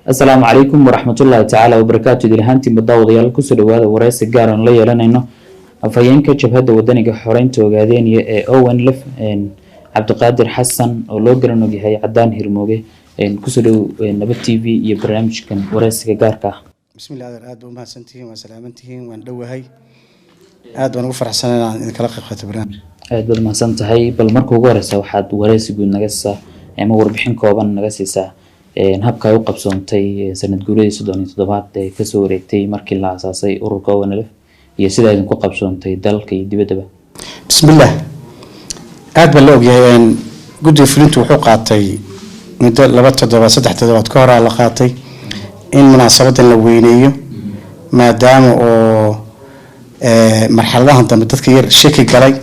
Asalaamu calaykum waraxmatullaahi tacaala wabarakaatu. Idil ahaantiinba daawadayaal, kusoo dhawaada wareysi gaar aan la yeelanayno afhayeenka Jabhadda Wadaniga Xoreynta Ogaadeeniya ee ONLF, Cabdiqaadir Xasan oo loo garan ogyahay Cadaan Hirmooge. Kusoo dhow Nabad TV iyo barnaamijkan wareysiga gaarka ah. Bismillah, adeer, aad ba umahadsantihiin, waan salaamantihiin, waan dhowahay, aad baan ugu faraxsanay inaan idinkala qayb qaato barnaamij. Aad baad mahadsan tahay. Bal marka ugu horeysa waxaad wareysi guud naga siisaa ama warbixin kooban naga siisaa habka ay u qabsoontay sanad guuradii 37aad ee kasoo wareegtay markii la aasaasay ururka ONLF iyo sida idinku qabsoontay dalka iyo dibaddaba. Bismillah, aad baa la ogyahay, guddiga fulintu wuxuu qaatay muddo 2 toddobaad, 3 toddobaad ka horaa la qaatay in munaasabadan la weyneeyo, maadaama oo marxaladahan dambe dadka yar shaki galay,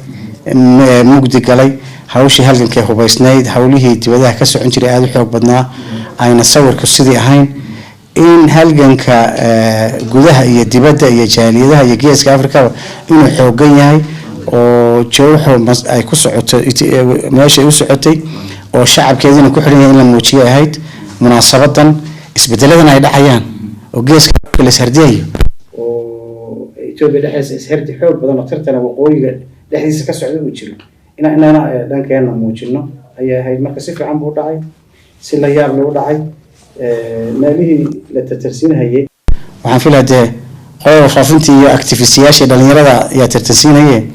mugdi galay hawshii halgankee hubaysnayd, hawlihii dibadaha ka socon jiray aada u xoog badnaa, ayna sawirku sidii ahayn, in halganka gudaha iyo dibadda iyo jaaliyadaha iyo Geeska Africaba inuu xoogan yahay oo jawxo ay ku socoto meeshay u socotay oo shacabkeediina ku xidhan yahay in la muujiyay ahayd munaasabadan. Isbedeladan ay dhacayaan oo Geeska Africa la ishardiyayo oo Etoobiya dhexdiisa ishardi xoog badan oo tartana waqooyiga dhexdiisa ka socda uu jiro, inana dhankeena muujino ayay ahayd. Marka si fiican buu dhacay, si la yaab leh u dhacay. Meelihii la tartarsiinhayay waxaan filaa dee qolada faafintii iyo activistiyaashii dhalinyarada ayaa tartarsiinaye.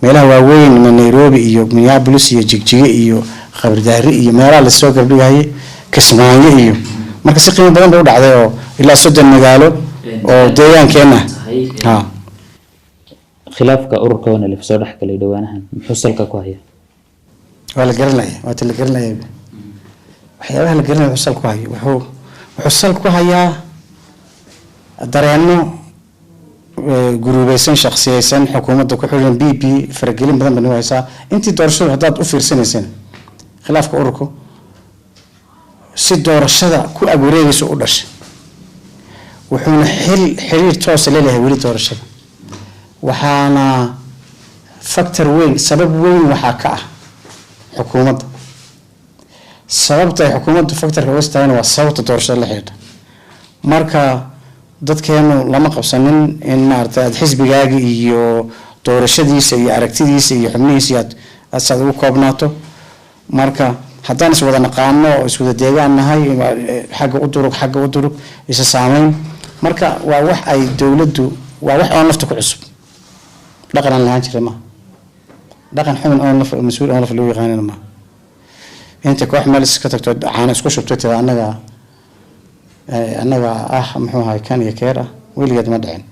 Meelaha waaweyn ma Nairobi iyo Minneapolis iyo Jigjige iyo Khabardaari iyo meelaha lasoo gabdhigahayay, Kismaayo iyo marka si qiimo badan bay u dhacday oo ilaa 30 magaalo oo deegaankeena ha. Khilaafka ururka ONLF soo dhex galay dhowaanahan muxuu salka ku hayaa? Waa la garanaya, waata la garanaya waxyaabaha la garanaya. Wuxuu sal ku hayo, wuxuu sal ku hayaa dareenno guruubeysan, shaksiyeysan, xukuumadda ku xidhan. PP faragelin badan bay nagu haysaa intii doorashadu. Haddaad u fiirsanaysana, khilaafka ururku si doorashada ku ag wareegaysa u dhashay, wuxuuna xiriir toosa leeyahay weli doorashada. Waxaana factor weyn, sabab weyn waxaa ka ah xukuumadda. Sababta ay xukuumaddu factorka uga tahayna waa sababta doorashada la xidhiidha. Marka dadkeenu lama qabsanin in maarata aad xisbigaaga iyo doorashadiisa iyo aragtidiisa iyo xubnihiisa iyo aad saad ugu koobnaato. Marka haddaan iswada naqaano oo iswada deegaan nahay, xagga u durug, xagga u durug, isa saameyn. Marka waa wax ay dowladdu, waa wax oon lafta ku cusub, dhaqan aan lahaan jiray maaha, dhaqan xubin oon laf mas-uul oon laf lagu yaqaanina maaha. Inta koox meel iska tagto, caano isku shubtay, tira annaga ah, muxuu ahay, kan iyo keer ah, weligeed ma dhicin.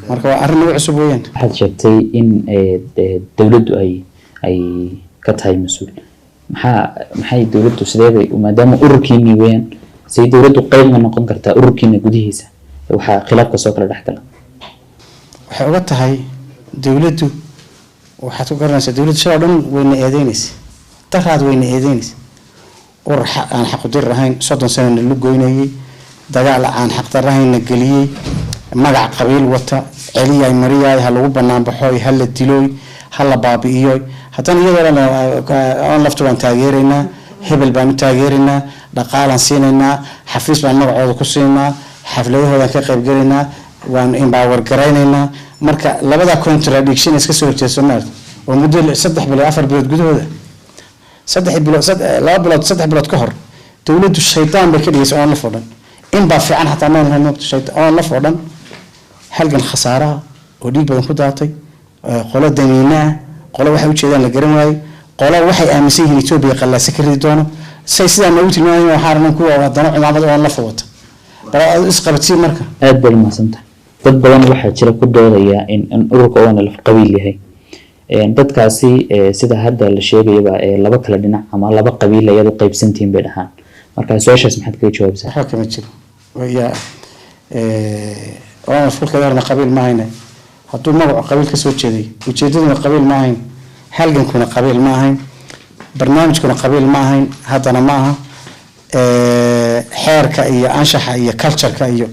Marka waa arrin nagu cusub weeyaan. Waxaad sheegtay in dowladdu ay ka tahay mas-uul. Maxay dowladdu, sideebay, maadaama ururkiinii weeyaan, say dowladdu qeyb ma noqon kartaa ururkiina gudihiisa waxaa khilaafka soo kala dhex gala? Waxay uga tahay dowladdu, waxaad ku garanaysaa, dowladdu shaloo dhan wayna eedeynaysa, daraad wayna eedeynaysa, urur aan xaqudirir ahayn, 30 sanana lu goynayay, dagaal aan xaqdarro ahayn na geliyey, magac qabiil wata, celiyay mariyaay, ha lagu banaan baxoy, ha la dilooy, ha la baabi'iyoy. Haddana iyadoo dhan oon lafta waan taageeraynaa, hebel baan u taageeraynaa, dhaqaalaan siinaynaa, xafiis baan magacooda ku siinaynaa, xafladahoodan ka qaybgelaynaa, waan empower garaynaynaa. Marka labada contradiction iska soo horjeeso maarta oo muddo 3 bilood, 4 bilood gudahooda, 3 bilood, 2 bilood, 3 bilood ka hor dowladdu shaydaan bay ka dhigaysa ONLF oo dhan. In baa fiican xataa maan lahayn moogta. Shaydaan ONLF oo dhan, halgan khasaaraha oo dhiig badan ku daatay, qolo damiinaa, qolo waxay ujeedaan la garan waayey, qolo waxay aaminsan yihiin Etoobiya qallaase ka ridi doono, say sidaa noogu tilmaamayen. Waxaa rabnaa kuwa haddana cumaamad ONLF wata bal aad isqabadsii marka. Aad baad umahadsantahay. Dad badan waxaa jira ku doodaya in ururka ONLF qabiil yahay. Dadkaasi sida hadda la sheegayaba laba kala dhinac ama laba qabiil ayaad u qaybsantihiin bay dhahaan. Marka su-aashaas maxaad kaga jawaabaysaa? Waxba kama jiro. Ya ONLF kolkeeda horna qabiil ma ahayne. Hadduu magacu qabiil ka soo jeeday, ujeedaduna qabiil ma ahayn, halgankuna qabiil ma ahayn, barnaamijkuna qabiil ma ahayn, haddana ma aha. Xeerka iyo anshaxa iyo cultureka iyo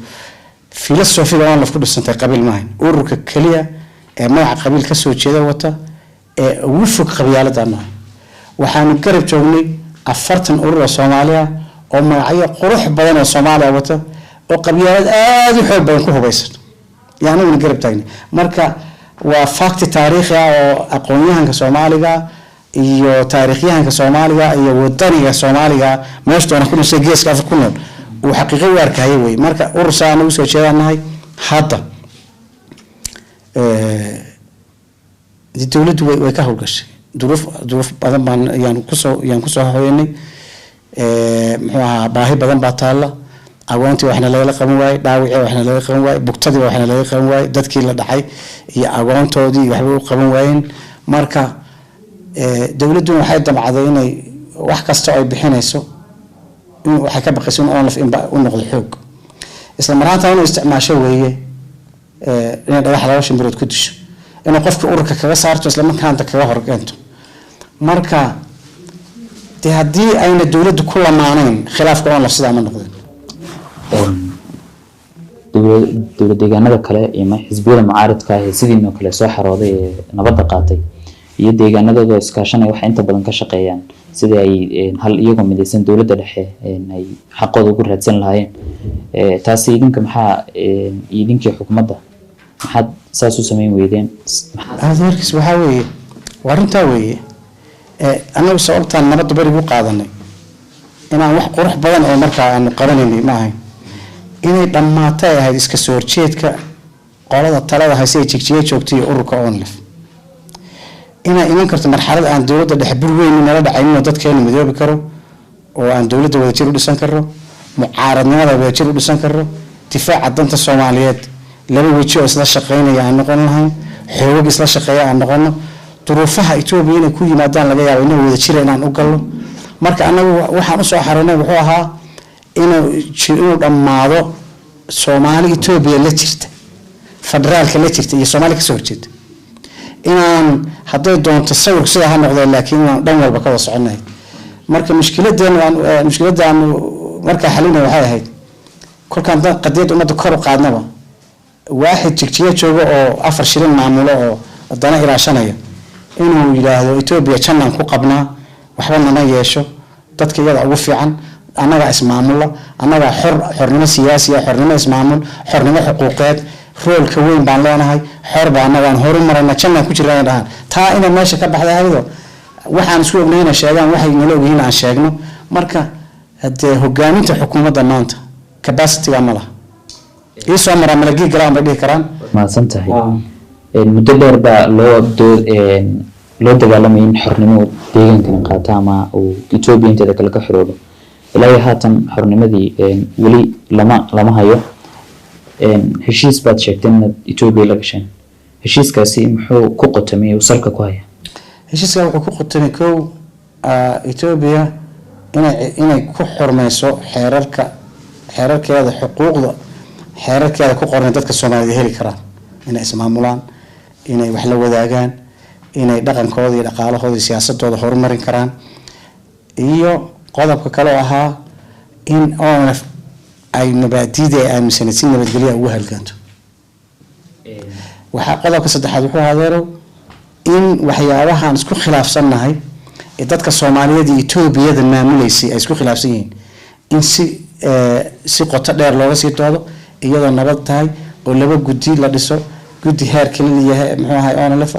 filosofiga ONLF ku dhisantay qabiil ma ahayn. Ururka keliya ee magaca qabiil ka soo jeeda wata ee ugu fog qabyaalada maaha. Waxaanu garab joognay 40 urur oo Soomaaliya. Oo magacyo qurux badan oo Soomaaliya wata oo qabyaalad aada u xoog badan ku hubaysan iyo anaguna garab taagnay. Marka waa fact taariikhi ah oo aqoon-yahanka Soomaaliga iyo taariikhyahanka Soomaaliga iyo wadaniga Soomaaliga meesha doona ku nool, Geeska Afrika ku nool, uu xaqiiqo u arkaya wey. Marka urur saa anagu soo jeedaanahay hadda dowladdu way ka howlgashay. Duruuf badan baan yaan kusoo hoyanay. Muxuu ahaa, baahi badan baa taalla. Agoontii waxna lagala qaban waayey, dhaawicii waxna laga qaban waayey, bugtadii waxna laga qaban waayey, dadkii la dhacay iyo agoontoodii waxba u qaban waayeen. Marka dowladduna waxay damcday inay wax kasta oo ay bixinayso in waxay ka baqayso in ONLF inba u noqdo xoog, isla marhaanta inuu isticmaasho weeye inay dhagax laba shimbirood ku disho, inay qofka ururka kaga saarto, isla markaanta kaga horkeento. Marka dee haddii ayna dowladdu ku lamaanayn khilaafka ONLF, sidaa ma noqdeen. Dowlad deegaanada kale iyo xisbiyada mucaaridka ah ee sidiinoo kale soo xarooday ee nabadda qaatay iyo deegaanadooda iskaashanaya waxay inta badan ka shaqeeyaan sidii ay hal iyagoo midaysan dowladda dhexe ay xaqooda ugu raadsan lahaayeen. Taasi idinka maxaa, idinkii xukuumadda maxaad saas u sameyn weydeen? Adeerkiis waxaa weeye, waa arrintaa weeye. Annagu sababtaan nabadda berigu qaadanay inaan wax qurux badan oo markaa aanu qabanaynay ma ahayn, inay dhammaato ay ahayd iska soo horjeedka qolada talada hayse ee Jigjiga joogtay iyo ururka ONLF, inay iman karto marxalad aan dowladda dhexe bur weyn nala dhacaynin oo dadkeenu midoobi karo oo aan dowladda wadajir u dhisan karno, mucaaradnimada wadajir u dhisan karno, difaaca danta Soomaaliyeed laba weji oo isla shaqeynaya aan noqon lahayn, xoogag isla shaqeeya aan noqono, duruufaha Etoobiya inay ku yimaadaan laga yaabo inay wadajira inaan u galno. Marka anagu waxaan usoo xaroonay wuxuu ahaa inuu dhammaado Soomaali Etoobiya la jirta, federaalka la jirta iyo Soomaali kasoo horjeeda, inaan hadday doonto sawirku sidaa ha noqdee, laakiin inaan dhan walba ka wada soconay. Marka mushkiladda aanu markaa xalinay waxay ahayd kolkaan qadiyadda ummadda kor u qaadnaba, waaxid Jigjiga jooga oo 4 shilin maamulo oo dana ilaashanaya inuu yidhaahdo Etoobiya jannaan ku qabnaa, waxba nama yeesho, dadka iyada ugu fiican, annagaa ismaamula, annagaa xor, xornimo siyaasiya, xornimo ismaamul, xornimo xuquuqeed, roolka weyn baan leenahay, xor baa annagaan horu marayna, jannaan ku jiraan dhahaan. Taa inay meesha ka baxday ahaydo waxaan isku ognayna sheegaan, waxay nala ogyihiin aan sheegno. Marka hadee hogaaminta xukuumadda maanta capacity-ga ma laha, ii soo maraa malagii galaan bay dhihi karaan. Mahadsan tahay. Muddo dheer baa loo dagaalamayay in xornimo deegaankani qaato ama uu Etoobiya inteeda kale ka xoroobo. Ilaa iyo haatan xornimadii weli lama hayo. Heshiis baad sheegteen inaad Etoobiya la gasheen. Heshiiskaasi muxuu ku qotomay uu salka ku haya? Heshiiska wuxuu ku qotomay, kow, Etoobiya inay ku xurmeyso xeerarkeeda, xuquuqda xeerarkeeda ku qoran dadka Soomaalida heli karaan, inay ismaamulaan, inay wax la wadaagaan, inay dhaqankooda iyo dhaqaalahooda iyo siyaasadooda horumarin karaan, iyo qodobka kale oo ahaa in ONLF ay mabaadiida ay aaminsaneyd si nabadgelya ugu halgaanto. Waxaa qodobka saddexaad wuxuu adeerow in waxyaabahaan isku khilaafsannahay ee dadka Soomaaliyeed iyo Etoobiyada maamuleysay ay isku khilaafsan yihiin in si qoto dheer looga sii doodo iyadoo nabad tahay oo laba guddi la dhiso, guddi heer keliya muxuu ahay ONLF,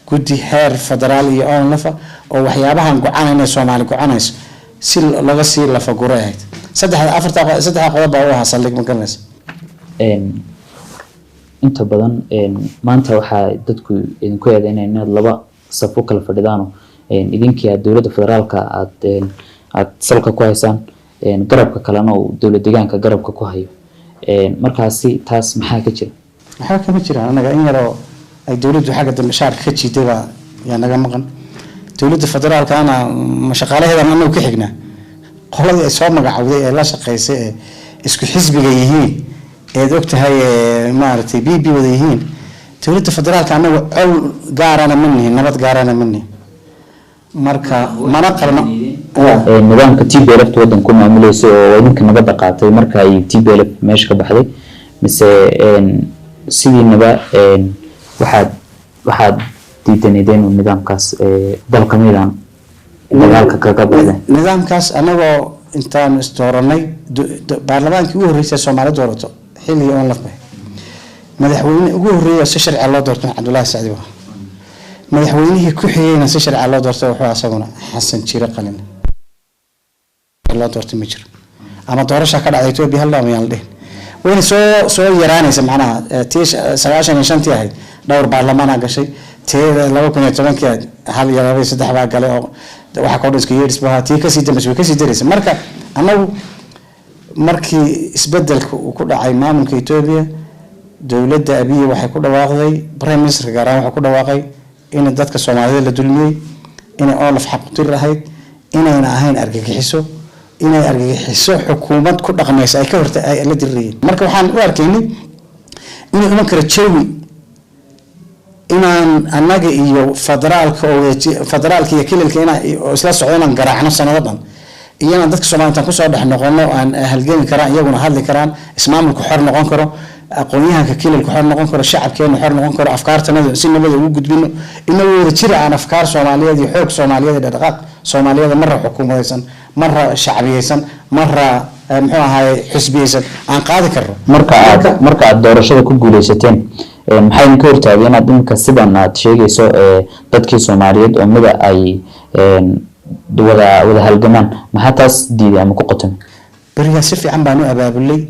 guddi heer federaal iyo ONLF, oo waxyaabahan gocanayna Soomaali gocanayso si laga sii lafaguro ahayd. Saddexda, afarta, saddexda qodob baa u ahaa saldhig, ma garanaysa. Inta badan maanta waxaa dadku idinku eedeynaya inaad laba saf u kala fadhidaano, idinkii aad dowladda federaalka aad salka ku haysaan, garabka kalena uu dowlad deegaanka garabka ku hayo. Markaasi taas maxaa ka jira? Waxba kama jiraan. Anaga in yaroo ay dowladdu xagga dambe shaarka ka jiiday baa yaa naga maqan. Dowladda federaalka ana ma shaqaalaheedan anagu ka xignaa? Qoladii ay soo magacowday ee la shaqeysay ee isku xisbiga yihiin eed og tahay ee maaragtay b wada yihiin dowladda federaalka, anagu col gaarana ma nihin, nabad gaarana ma nihin, marka mana qabno. Nidaamka TPLF waddanku maamuleysay oo idinka nabadda qaatay marka ay TPLF meesha ka baxday, mise sidiinaba waxaad diidanideen nidaamkaas dalka midaan dagaalka kaga baxday? Nidaamkaas anagoo Intaanu isdooranay, baarlamaankii ugu horreysay Soomaali doorato xilligii ONLF bay. Madaxweyne ugu horreeya si sharciga loo doorto Cabdullaahi Sacdi waa. Madaxweynihii ku xigayna si sharciga loo doortay wuxuu asaguna Xasan Jire Qalin. Loo doortay ma jiro ama doorasha ka dhacday Ethiopia hal dham yaan la dhihin, wayna soo yaraanaysa. Macnaha tii 95-tii ahayd dhowr baarlamaanaa gashay, tii 2010-kii ahayd hal iyo laba iyo saddex baa galay, oo waxa koo dhan iska yeedhis buu ahaa. Tii kasii dambeysay way kasii daraysa. Marka annagu markii isbedelka uu ku dhacay maamulka Ethiopia, dowladda Abiy waxay ku dhawaaqday, prime minister gaar ahaan wuxuu ku dhawaaqay in dadka Soomaalida la dulmiyey, inay ONLF xaqdir ahayd, inayna ahayn argagixiso, inay argagixiso xukuumad ku dhaqmaysa ay ka horta ay la dirirayeen. Marka waxaan u arkaynay inuu iman karo jawi inaan annaga iyo federaalka oo federaalka iyo kililka inaan oo isla socdo inaan garaacno sanado dhan, iyo inaan dadka Soomaalida intaan kusoo dhex noqono aan halgami karaan, iyaguna hadli karaan, ismaamulku xor noqon karo, aqoon-yahanka kililku xor noqon karo, shacabkeenu xor noqon karo, afkaartanada si nabada ugu gudbino, inagoo wada jira aan afkaar Soomaaliyeed iyo xoog Soomaaliyeed iyo dhaqdhaqaaq Soomaaliyeed, marra xukuumadaysan, marra shacbiyeysan, marra muxuu ahaye xisbiyeysan, aan qaadi karno. Marka aad doorashada ku guuleysateen, maxay idinka hortaagay inaad iminka sidan aad sheegayso dadkii Soomaaliyeed oo mida ay wada halgamaan? Maxaa taas diiday ama ku qotomay? Berigaas si fiican baan u abaabulay.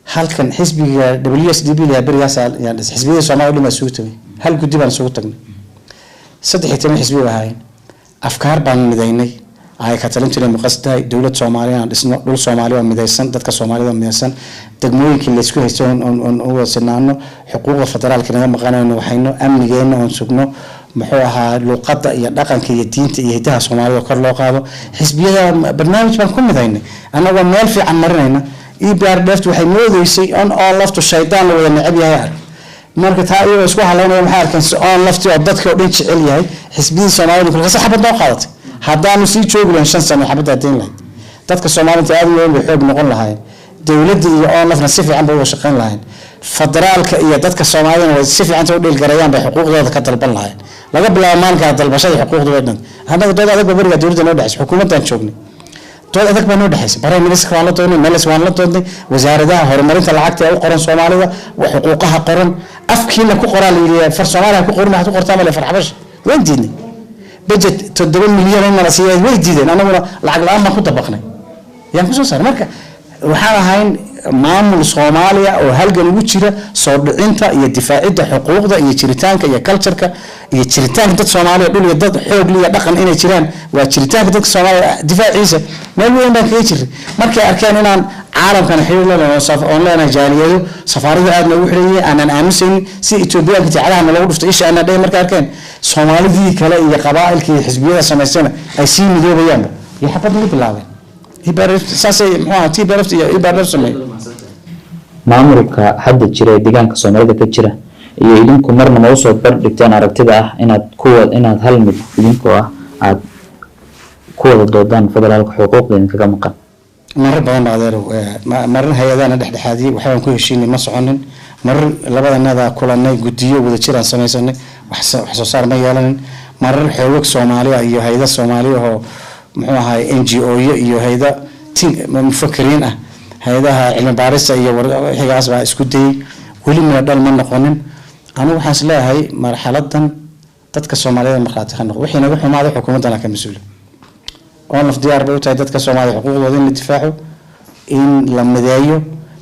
Halkan xisbiga WSDP la berigaas ayaan dhisay. Xisbiyada Soomaaliya dhan baa isugu tagay, hal guddi baan isugu tagnay, 13 xisbi baa ahaayeen. Afkaar baan midaynay ay ka talin jireen muqas tahay dowlad Soomaaliya aan dhisno, dhul Soomaaliya oo midaysan, dadka Soomaalida oo midaysan, degmooyinkii la isku haysto oon u wada sinaano, xuquuqda federaalka naga maqanayno waxayno, amnigeena oon sugno, muxuu ahaa, luqadda iyo dhaqanka iyo diinta iyo hidaha Soomaalida kor loo qaado. Xisbiyada barnaamij baan ku midaynay annagoo meel fiican marinayna. EPRDF waxay moodeysay on ONLF-tu shaydaan la wada neceb yahay ark. Marka taa iyagoo isku halaynaya waxay arkeen ONLF-ti oo dadka oo dhan jecel yahay, xisbiyadii Soomaalida kulkasa xabad noo qaadatay. Haddaanu sii joogi lahayn 5 sano, xabaddaa dayn lahayd, dadka Soomaalida aad u weyn bay xoog noqon lahaayeen, dowladda iyo ONLF-na si fiican bay uga shaqayn lahayn, federaalka iyo dadka Soomaalidana way si fiican u dhiilgarayaan, bay xuquuqdooda ka dalban lahayn. Laga bilaabo maalinkaa dalbashada xuquuqda way dhantay. Annaga dood adag ba berigaa dowladda noo dhexaysa, xukuumaddaan joognay, dood adag baa noo dhexaysa. Prime minister waan la doodnay, Meles waan la doodnay, wasaaradaha horumarinta lacagta ee u qoran Soomaalida, xuquuqaha qoran afkiina ku qoraa la yidhi, far Soomaaliya ku qorin, waxaad ku qortaa male far Xabash. Waan diidnay. Budget 7 milyan in nala siiya way diideen, annaguna lacag la-aan baan ku dabaqnay, yaan kusoo saaray. Marka waxaan ahayn maamul Soomaaliya oo halgan ugu jira soo dhicinta iyo difaacidda xuquuqda iyo jiritaanka iyo culture-ka iyo jiritaanka dad Soomaaliya, dhul iyo dad xoog iyo dhaqan inay jiraan, waa jiritaanka dadka Soomaaliya difaaciisa meel weyn baan kaga jiray. Markay arkeen inaan caalamkan xiriir la leenahay oon leenahay jaaliyado, safaaradu aad noogu xiran yihiin, aanan aamusaynin si Etoobiyaanka jaacadaha nalagu dhufto isha aanan dhayn, markay arkeen Soomaalidii kale iyo qabaa'ilkii iyo xisbiyada samaystayna ay sii midoobayaanba iyo xabad lagu bilaabeen, saasay muxuu ahaa TPLF iyo EPRDF sameeyey. Maamulka hadda jira ee deegaanka Soomaalida ka jira iyo idinku marna ma usoo bardhigteen aragtida ah inaad kuwa inaad hal mid idinkoo ah aad ku wada doodaan federaalka xuquuqda idinkaga maqan? Marar badan ba adeerow, marar hay-adahana dhexdhexaadiyey waxbaan ku heshiinay, ma soconin. Marar labadanada kulanay, guddiyo wada jiraan samaysanay, wax soo saar ma yeelanin. Marar xoogag Soomaaliya iyo hay-ada Soomaaliya oo muxuu ahaay NGO-yo iyo hay-ada mufakiriin ah, hay-adaha cilmi baarista iyo wixigaas baa isku dayey, weli mina dhal ma noqonin. Anigu waxaan is leeyahay marxaladan dadka Soomaaliyada markhaati ha noqdo. Wixii naga xumaaday xukuumaddana ka mas-uula. ONLF diyaar bay u tahay dadka Soomaalida xuquuqdooda in la difaaco, in la mideeyo,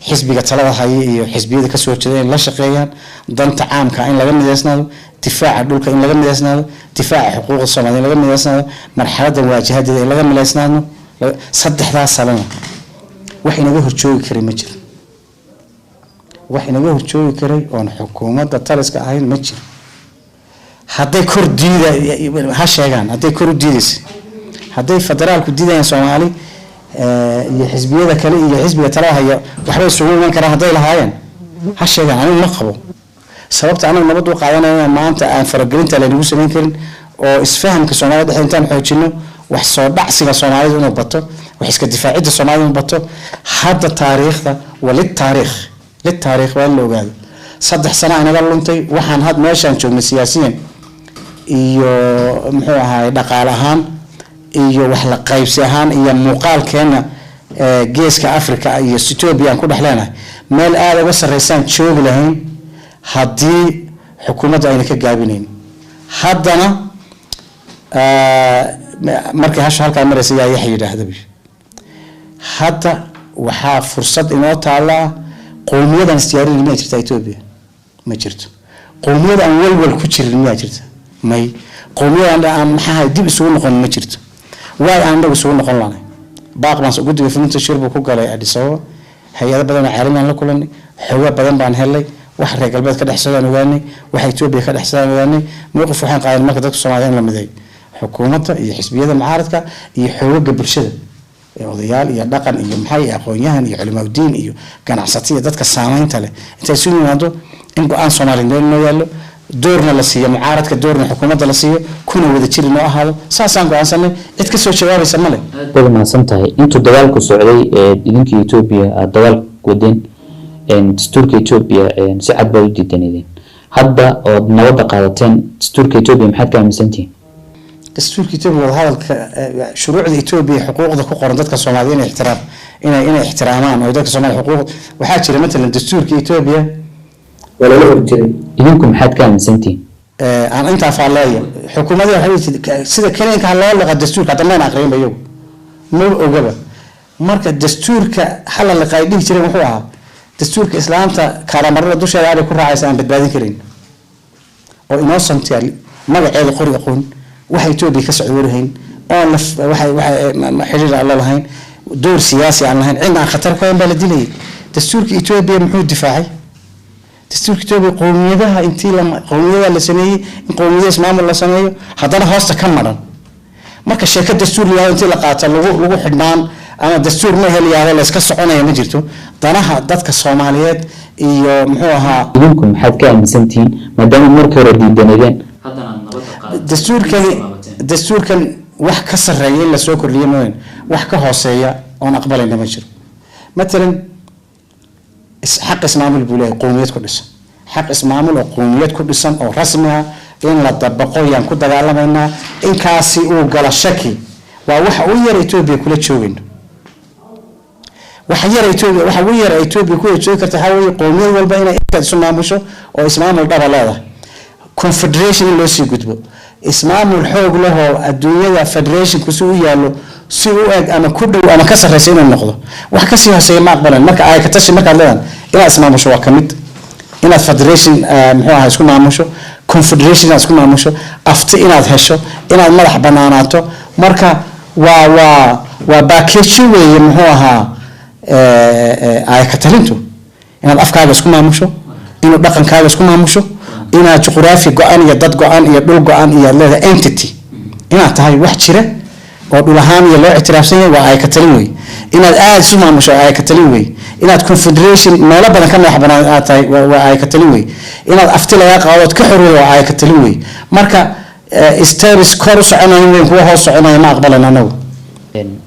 xisbiga talada haya iyo xisbiyada kasoo horjeeda in la shaqeeyaan, danta caamka in laga mideysnaado, difaaca dhulka in laga mideysnaado, difaaca xuquuqda Soomaalida in laga mideysnaado, marxaladan waajahadeeda in laga mideysnaado. Saddexdaas salana wax inaga horjoogi karay ma jiro, wax inaga horjoogi karay oon xukuumadda taliska ahayn ma jiro. Hadday kor diida ha sheegaan, hadday kor u diidaysa, hadday federaalku diidayaan, Soomaali iyo xisbiyada kale iyo xisbiga talada haya waxbay isugu iman karaan hadday lahaayeen, ha sheegaan. Anigu ma qabo. Sababta anagu nabad u qaadanayna maanta aan faragelinta laynagu samayn karin oo isfahamka Soomaalida dhexe intaan xoojino, wax soo dhacsiga Soomaalida inuu bato, wax iska difaacidda Soomaalida inuu bato. Hadda taariikhda waa litaariikh, litaariikh waa in la ogaado 3 sano inaga luntay. Waxaan had meeshaan joognay siyaasiyan iyo muxuu ahaay dhaqaale ahaan iyo wax la qaybsi ahaan iyo muuqaalkeena. Geeska Africa iyo Ethiopia aan ku dhex leenahay meel aada uga sarreysaan joogi lahayn haddii xukuumaddu ayna ka gaabinayn. Haddana markay hasha halkaa maraysa yaa yaxa yidhaahda bi. Hadda waxaa fursad inoo taallaa qowmiyadan isdiyaarin. Miyaa jirta Ethiopia? Ma jirto. Qowmiyada aan walwal ku jirin miyaa jirta? May. Qowmiyadan aan maxaa dib isugu noqon ma jirto. Waay aan inagu isugu noqon lanay? Baaq baan guddiga fulinta shir buu ku galay Addis Ababa. Hay-ado badan oo caalami aan la kulanay, xogo badan baan helay, wax reer galbeed ka dhexsadaan ogaanay, waxa Ethiopia ka dhexsadaan ogaanay. Mowqif waxaan qaadanay marka dadka Soomaaliya in la mideeyo, xukuumadda iyo xisbiyada mucaaradka iyo xoogaga bulshada ee odayaal iyo dhaqan iyo maxay aqoon-yahan iyo culimaaudiin iyo ganacsato iyo dadka saameynta leh intay isu yimaado in go-aan Soomaaliya noo yaallo, doorna la siiyo mucaaradka, doorna xukuumadda la siiyo, kuna wada jiri noo ahaado. Saasaan go-aansanay. Cid kasoo jawaabaysa male. Aad baad mahadsan tahay. Intuu dagaalku socday ee idinkii Ethiopia aada dagaal wadeen, dastuurka Ethiopia si cad baad u diidanideen. Hadda ood nabadda qaadateen, dastuurka Ethiopia maxaad ka aaminsantihiin? Dastuurka Ethiopia, wadahadalka, shuruucda Ethiopia, xuquuqda ku qoran dadka Soomaaliya inay ixtiraam inay inay ixtiraamaan oo dadka Soomaaliya xuquuq waxaa jira. Matalan dastuurka Ethiopia waa lala hor jiray. Idinku maxaad ka aaminsantihiin? Aan intaa faalleeyo. Xukuumadda waxay tidhi sida kenyanka ha loo liqa dastuurka. Hadda mayna aqriinba, iyagu ma ogaba. Marka dastuurka hala liqa ay dhihi jireen wuxuu ahaa dastuurka islaamta kaaramarada dusheeda abay ku raacaysa aan badbaadin karin oo innocent magaceeda qori aqoon, waxa Ethiopia ka socda warhayn, oon la waxay waxay xiriir aan la lahayn, door siyaasi aan lahayn, cidna aan khatar ku hayn baa la dilayay. Dastuurka Ethiopia muxuu difaacay? Dastuurka Ethiopia qowmiyadaha intii la qowmiyadaha la sameeyey in qowmiyada ismaamul la sameeyo, haddana hoosta ka maran. Marka sheeko dastuur la yihahdo intii la qaato lagu xidhnaan ama dastuur ma hel yahdo la iska soconaya ma jirto. Danaha dadka Soomaaliyeed iyo muxuu ahaa. Idinku maxaad ka aaminsantihiin maadaama markii hore diidanadeen? Dastuurkani, dastuurkan wax ka sarreeya in lasoo kordhiyo mooyane, wax ka hooseeya oon aqbalayna ma jiro. Matalan xaq ismaamul buu leeyahay qowmiyad ku dhisan, xaq ismaamul oo qowmiyad ku dhisan oo rasmi ah in la dabaqo yaan ku dagaalamaynaa. Inkaasi uu galo shaki waa waxa ugu yar Ethiopia kula joogayno. Waxa yar Ethiopia, waxa ugu yar Ethiopia kula joogi karta waxaa weeye qowmiyad walba inay intaad isu maamusho oo ismaamul dhaba leedahay, confederation in loo sii gudbo, ismaamul xoog leh oo adduunyada federationku si u yaallo si u eg ama ku dhow ama ka sarreysa inuu noqdo. Wax kasii hooseeya ma aqbalan. Marka ay ka tashi markaad leedahay inaad ismaamusho waa kamid inaad federation muxuu ahaa isku maamusho, confederation inaad isku maamusho, afti inaad hesho, inaad madax banaanaato. Marka waa package weeye muxuu ahaa ay ka talintu inaad afkaaga isku maamusho, inuu dhaqankaaga isku maamusho, inaad juqraafi go-an iyo dad go-an iyo dhul go-an iyo aad leedahay entity, inaad tahay wax jira oo dhul ahaan iyo loo ictiraafsan yahay, waa ay ka talin wey. Inaad aada isu maamusho waa ay ka talin wey. Inaad confederation meelo badan ka madax banaan aad tahay waa ay ka talin wey. Inaad afti lagaa qaado ood ka xorowdo waa ay ka talin wey. Marka steps kor u soconaya weyn, kuwa hoos soconaya ma aqbalan anagu.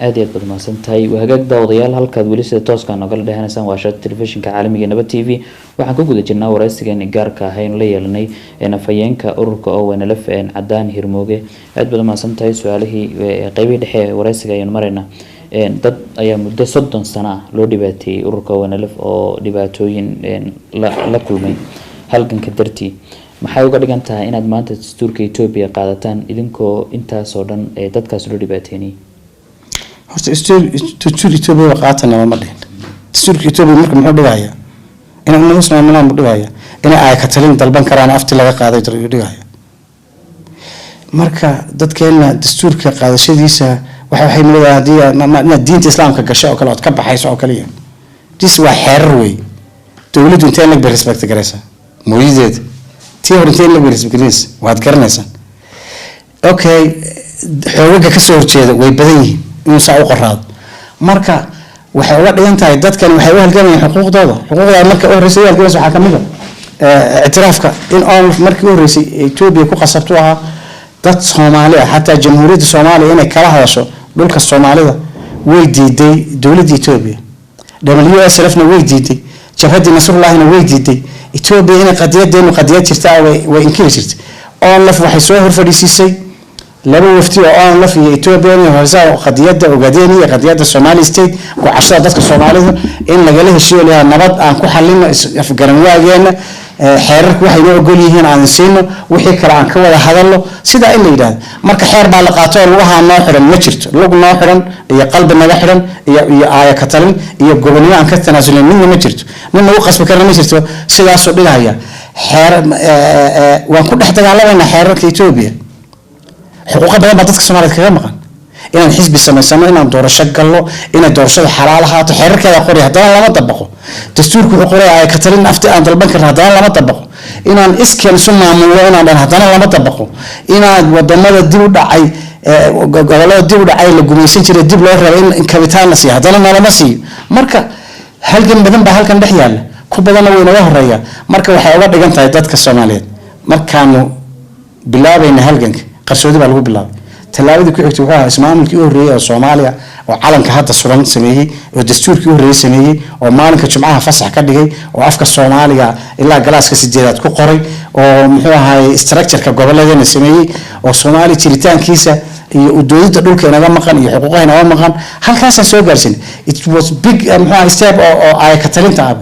Aad iyo aad baad mahadsan tahay. Waa hagaag daawadayaal, halkaad weli sida tooska nogala dhehanaysaan waa shada telefishinka caalamiga Nabad TV. Waxaan ku guda jirnaa wareysigeeni gaarka ahayn la yeelanay afhayeenka ururka ONLF, Cadaan Hirmooge. Aad baad mahadsan tahay. Su-aalihii qeybihii dhexe ee wareysiga ayaynu maraynaa. Dad ayaa muddo 30 sano ah loo dhibaateeyey ururka ONLF oo dhibaatooyin la kulmay halganka dartii. Maxay uga dhigan tahay inaad maanta dastuurka Ethiopia qaadataan idinkoo intaasoo dhan ee dadkaas loo dhibaateynayay? Horta dastuur Ethiopia qaatana ma dhihin. Dastuurka Ethiopia marka muxuu dhigayaa? Inay ummado ismaamulaan buu dhigayaa, inay ay ka talin dalban karaan, afti laga qaaday ayuu dhigaya. Marka dadkeena dastuurka qaadashadiisa waxay leedahay haddii inaad diinta islaamka gasho oo kale ood ka baxayso oo kaliya. This waa xeerar wey. Dowladdu intee lag bay respect garaysaa mooyideeda? Tii hore intee lag bay respect garaysa waad garanaysaa. Okay, xoogaga kasoo horjeeda way badan yihiin inuu saa u qoraado. Marka waxay uga dhigan tahay dadkani waxay u halgamayaan xuquuqdooda. Xuquuqda marka u horreysay u halgamaysa waxaa kamid a ictiraafka in ONLF markii u horreysay Ethiopia ku qasabtu ahaa dad Soomaali ah, xataa Jamhuuriyadda Soomaaliya inay kala hadasho dhulka Soomaalida way diiday dowladda Ethiopia. WSLF na way diiday, jabhaddii Nasrullahina way diiday. Ethiopia inay qadiyadeenu qadiyad jirta ah way inkiri jirtay. ONLF waxay soo horfadhiisiisay Laba wafti oo ONLF iyo Ethiopia horsa qadiyadda Ogaadeen iyo qadiyadda Somali State, gocashada dadka Soomaalida in lagala heshiiyo, leeyahay nabad aan ku xalino afgaran waageena, xeerarku waxay noo ogol yihiin aan siino, wixii kale aan ka wada hadalno, sidaa in la yidhahdo. Marka xeer baa la qaato oo lugaha noo xidhan ma jirto. Lug noo xidhan iyo qalbi naga xidhan iyo aaya ka talin iyo gobonimo aan ka tanaasulin midna ma jirto. Nin nagu qasbi karna ma jirto. Sidaasuu dhigaya xeer, waan ku dhex dagaalamaynaa xeerarka Ethiopia. Xuquuqo badan baa dadka Soomaaliyeed kaga maqan: inaan xisbi samaysano, inaan doorasho gallo, inay doorashada xalaal ahaato. Xeerarkeeda qoray, haddana lama dabaqo. Dastuurku wuxuu qoray ay ka talin, afti aan dalban karna, haddana lama dabaqo. Inaan iskeen isu maamulno, inaan dhan, haddana lama dabaqo. Inaan wadamada dib u dhacay, gobollada dib u dhacay la gumaysan jiray dib loo rabay in kabitaan la siiyo, haddana nalama siiyo. Marka halgan badan baa halkan dhex yaalla, ku badanna way naga horeeya. Marka waxay uga dhigan tahay dadka Soomaaliyeed, markaanu bilaabayna halganka qarsoodi baa lagu bilaabay. Tallaabadii ku xigtay wuxuu ahaa ismaamulkii u horreeyey oo Soomaaliya oo calanka hadda suran sameeyey, oo dastuurkii u horreeyey sameeyey, oo maalinka Jumcaha fasax ka dhigay, oo afka Soomaaliga ilaa galaaska sideedaad ku qoray, oo muxuu ahaay structureka gobolladeena sameeyey, oo Soomaaliya jiritaankiisa iyo udoodida dhulka inaga maqan iyo xuquuqaha inaga maqan halkaasaan soo gaarsin. It was big, muxuu ahay, step oo ay ka talinta ah.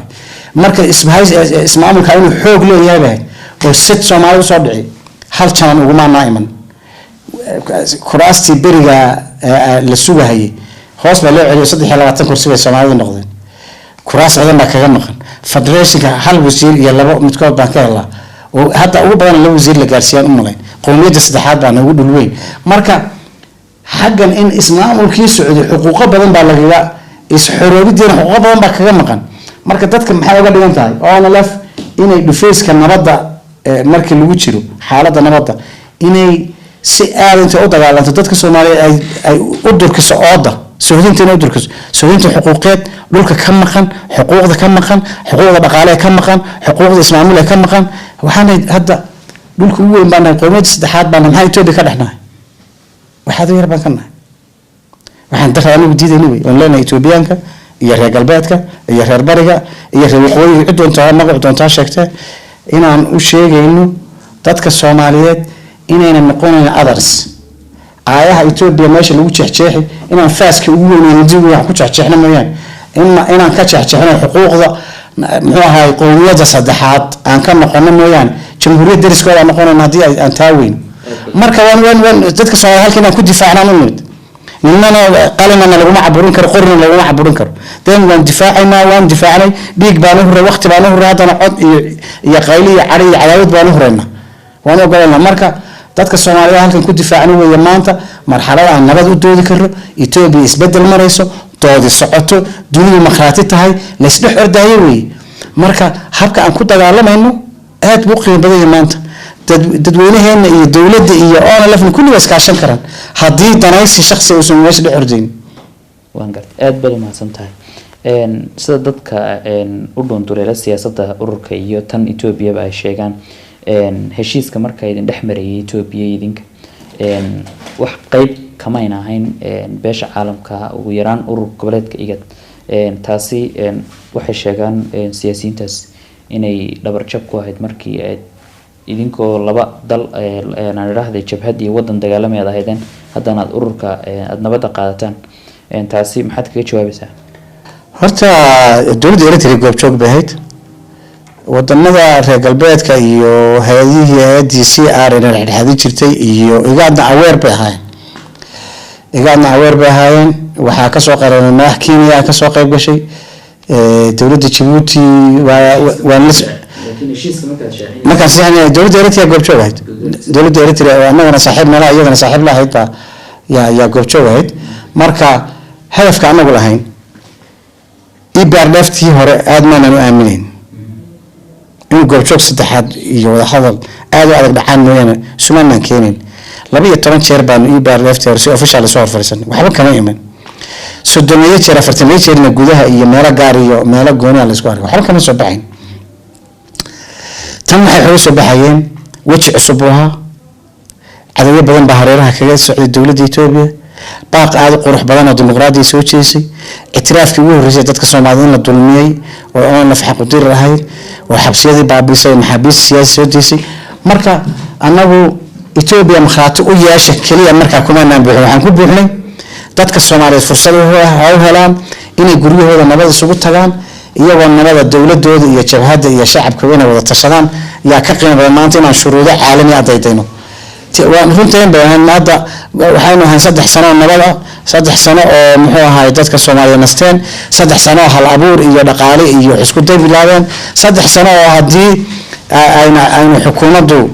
Marka ismaamulka inuu xoog leeyahay bay oo sid Soomaalida usoo dhici hal janan ugumaanaa iman. Kuraastii beriga la sugahayay hoos baa loo celiyo, 23 kursi bay Soomaalidu noqdeen. Kuraas badan baa kaga maqan federationka. Hal wasiir iyo labo midkood baan ka helaa, oo hadda ugu badan laba wasiir la gaarsiiyaan u malayn. Qowmiyadda saddexaad baa noogu dhul weyn. Marka xaggan in ismaamulkii socday xuquuqo badan baa lagaga is-xoroobideena, xuquuqo badan baa kaga maqan. Marka dadka maxay uga dhigan tahay ONLF inay dhufeyska nabadda, markii lagu jiro xaaladda nabadda, inay si aada intay u dagaalanto dadka Soomaaliyeed ay u durkiso ooda sohdinta, inay u durkiso sohdinta xuquuqeed dhulka ka maqan, xuquuqda ka maqan, xuquuqda dhaqaale ka maqan, xuquuqda ismaamul ka maqan. Waxaanay hadda dhulka ugu weyn baa nahay, qowmiyadda saddexaad baa nahay. Maxaa Etoobiya ka dhexnahay? Waxaad yar baan ka nahay. Waxaan dara anigu diidayna wey oon leenahay Etoobiyaanka iyo reer galbeedka iyo reer bariga iyo reer waqooyiga, cid doontaa magac doontaa sheegtee, inaan u sheegayno dadka Soomaaliyeed inayna noqonayn others. Aayaha Etoobiya meesha lagu jeexjeexi inaan faaska ugu weynayno dib wax ku jeexjeexno mooyaane, inaan ka jeexjeexno xuquuqda, muxuu ahaay, qowmiyadda saddexaad aan ka noqono mooyaane, jamhuuriyad dariskooda aan noqonayno haddii aan taa weyno. Marka waan dadka Soomaaliya halka inaan ku difaacnaan u nimid. Ninana qalinana laguma caburin karo, qorina laguma caburin karo. Den waan difaacaynaa, waan difaacnay, dhiig baan u huray, waqti baan u huray, haddana cod iyo qayli iyo cari iyo cadaawad baan u huraynaa, waan ogolanaa. Marka dadka Soomaaliya halkan ku difaacna weeye maanta marxalada aan nabad u doodi karno. Etoobiya isbedel marayso, doodi socoto, dunidu markhaati tahay, laysdhex ordayo weeye. Marka habka aan ku dagaalamayno aad buu u qiimo badan yahay maanta. Dadweynaheena iyo dowladda iyo ONLFna kulli waa iskaashan karaan haddii danaysi shaksi uusan meesha dhex ordayn. Waan gartay, aada baad umahadsan tahay. Sida dadka u dhuunduleela siyaasadda ururka iyo tan Etoobiyaba ay sheegaan, heshiiska marka idin dhex marayay Etoobiya idinka wax qeyb kamayna ahayn beesha caalamka, ugu yaraan urur goboleedka IGAD. Taasi waxay sheegaan siyaasiyiintaas inay dhabarjab ku ahayd markii aad idinkoo laba dal, aan idhaahday jabhad iyo wadan dagaalamay aad ahaydeen, haddana aad ururka aada nabadda qaadataan. Taasi maxaad kaga jawaabaysaa? Horta dowladda Eritrea goobjoog bay ahayd. Wadamada reer galbeedka iyo hay-adihii, hay-addii CR ina dhexdhexaadin jirtay iyo IGADna aware bay ahaayeen, IGADna aware bay ahaayeen. Waxaa kasoo qareemay madax Kenya, kasoo qayb gashay dowladda Jabuuti. Waa markaan saxiixnay dowladda Eritrea goobjoog ahayd. Dowladda Eritrea oo annagana saaxiib nala, iyagana saaxiib la ahayd baa yaa goobjoog ahayd. Marka hadafka anagu lahayn, EPRDF tii hore aada maanan u aaminayn inuu goobjoog saddexaad iyo wadahadal aada u adag dhacaan mooyaane sumaanaan keenayn. 12 jeer baanu EPRDF tii hore si official soo horfariisanay, waxba kama iman. 30 jeer, 40 jeerna gudaha iyo meelo gaar iyo meelo gooni la isku arkay, waxba kama soo baxayn. Tan waxay xoga soo baxayeen weji cusub buu ahaa. Cadawyo badan baa hareeraha kaga socday dowladda Etoobiya. Baaq aada u qurux badan oo dimuqraadiya soo jeesay, ictiraafkii ugu horreysay dadka Soomaalida in la dulmiyey oo ONLF xaqudirir ahayd oo xabsiyadii baabiisay oo maxaabiista siyaasi soo deysay. Marka annagu Etoobiya markhaati u yeesha keliya markaa kumaanaan buuxin. Waxaan ku buuxnay dadka Soomaaliyeed fursad ha u helaan inay guryahooda nabad isugu tagaan, iyagoo nabada dowladooda iyo jabhadda iyo shacabka inay wada tashadaan yaa ka qiimo badan maanta inaan shuruudo caalami adaydayno. Waan runteen bay ahayn. Hadda waxaynu ahayn 3 sano oo nabad ah, 3 sano oo muxuu ahaay dadka Soomaaliya nasteen, 3 sano oo hal abuur iyo dhaqaale iyo isku day bilaabeen, 3 sano oo haddii ayna xukuumaddu